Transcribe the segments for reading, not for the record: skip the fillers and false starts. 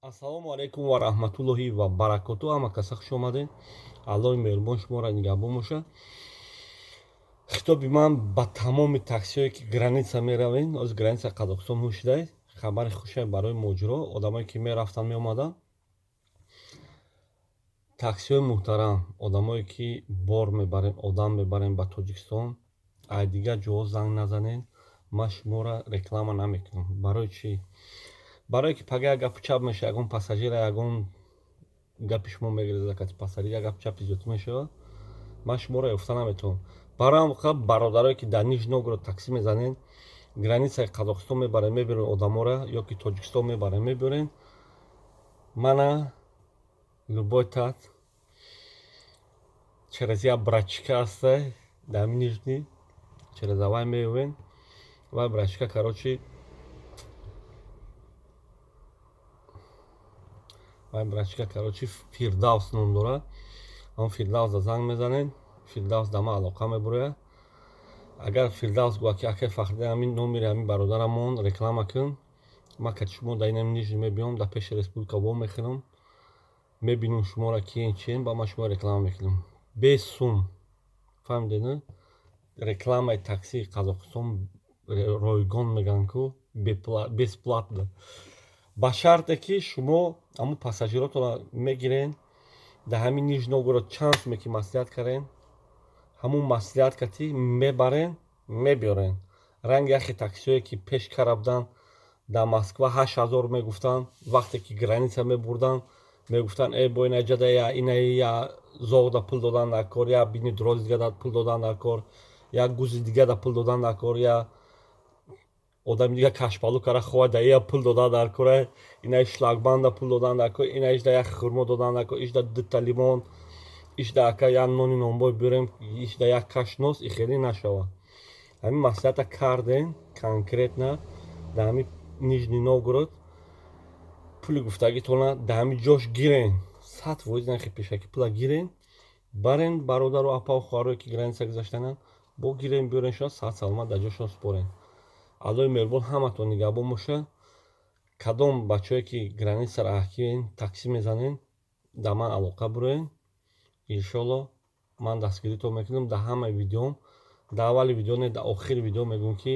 Ассалому алайкум ва раҳматуллоҳи ва баракоту. Ҳама каса хуш омадед. Аллоҳи меҳрубон шуморо нигаҳбон бошад. Хитоби ман ба тамоми таксиҳое, ки граница меравен. Оз граница Қазоқистон ҳушидай, хабари хуше барои муҳоҷиро, одамое ки мерафтанд, меомаданд. Таксиҳои муҳтарам, одамое ки бор мебарем, одам мебарем ба Тоҷикистон, ай дигар ҷоҳо занг назанед. Ман шуморо реклама намекунам. Барои чӣ? Барое ки пага як гапу чап мешава, ягон пассажира ягон гапи шумо мегирезад, кати пассажир як гапу чапи зиёдтӣ мешавад, ман шуморо ёфта наметавонам. Барои ҳам бародарое ки дар Нижний Новгород таксӣ мезанед, границаи Қазоқистон мебарем, мебирен одаморо ё ки Тоҷикистон мебарем, мебирен, мана любой тат через як братчика ҳастай дар Нижний, через авай меёвен. Вай братчика, короче, вай братчика, короче, Фирдавс ном дорад. Ҳамон Фирдавсда занг мезанед, Фирдавс да ман алоқа мебурояд. Агар Фирдавс гӯяд, ки акай Фахриддин, ҳамин номери ҳамин бародарамон реклама кун, ман кати шумо дар инами Нижний мебиём, дар пеши республика во мехӯрам, мебинам шуморо, киен, чиен, ба ман шуморо реклама мекунам бе сум. Фаҳмидед? Рекламаи таксии Қазоқистон ройгон мегӯянд ку, бесплатно, ба шарте ки шумо ҳамун пассажиротонро мегирен, дар ҳамин Нижний Новгород чанд суме ки маслиҳат кардем, ҳамун маслиҳат кати мебарен, мебиёрен. Ранги яхе таксиҳое ки пеш кара буданд, дар Москва 8000 мегуфтанд, вақте ки граница мебурданд, мегуфтанд: «Э, бо ина ҷада я ина я зоғда пул додан дар кор, я бини дрози дига пул додан дар кор, як гузи дига да пул додан дар кор, я одами дига кашпалу кара хоҳад, да я пул додан дар кор, ина шлагбанда пул додан дар кор, ина ишда як хурмо додан дар кор, ишда дута лимон, ишда ака як нони нонбой биёрем, ишда як каш нос». И хеле нашавад. Ҳамин маслиҳата кардем, конкретно дар ҳамин Нижний Новгород пули гуфтагитона дар ҳамин ҷош гирен, 100% нархи пешакӣ пула гирен, барен. Бародару апаву хоҳарое ки граница гузаштананд, бо гирен, биёрен, шуна саҳат саломат дар ҷошон супорен. Аллоҳи меҳрубон ҳаматон нигаҳбон бошад. Кадом бачаҳое ки границаро аҳкиен, таксӣ мезанен, дар ман алоқа буроен. Иншолло, ман дастгиритон мекунам. Дар ҳамаи видеом, дар аввали видео не, дар охири видео мегӯям, ки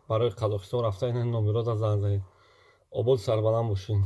барои Қазоқистон рафта ина номерода занг занед. Ободу сарбаланд бошед.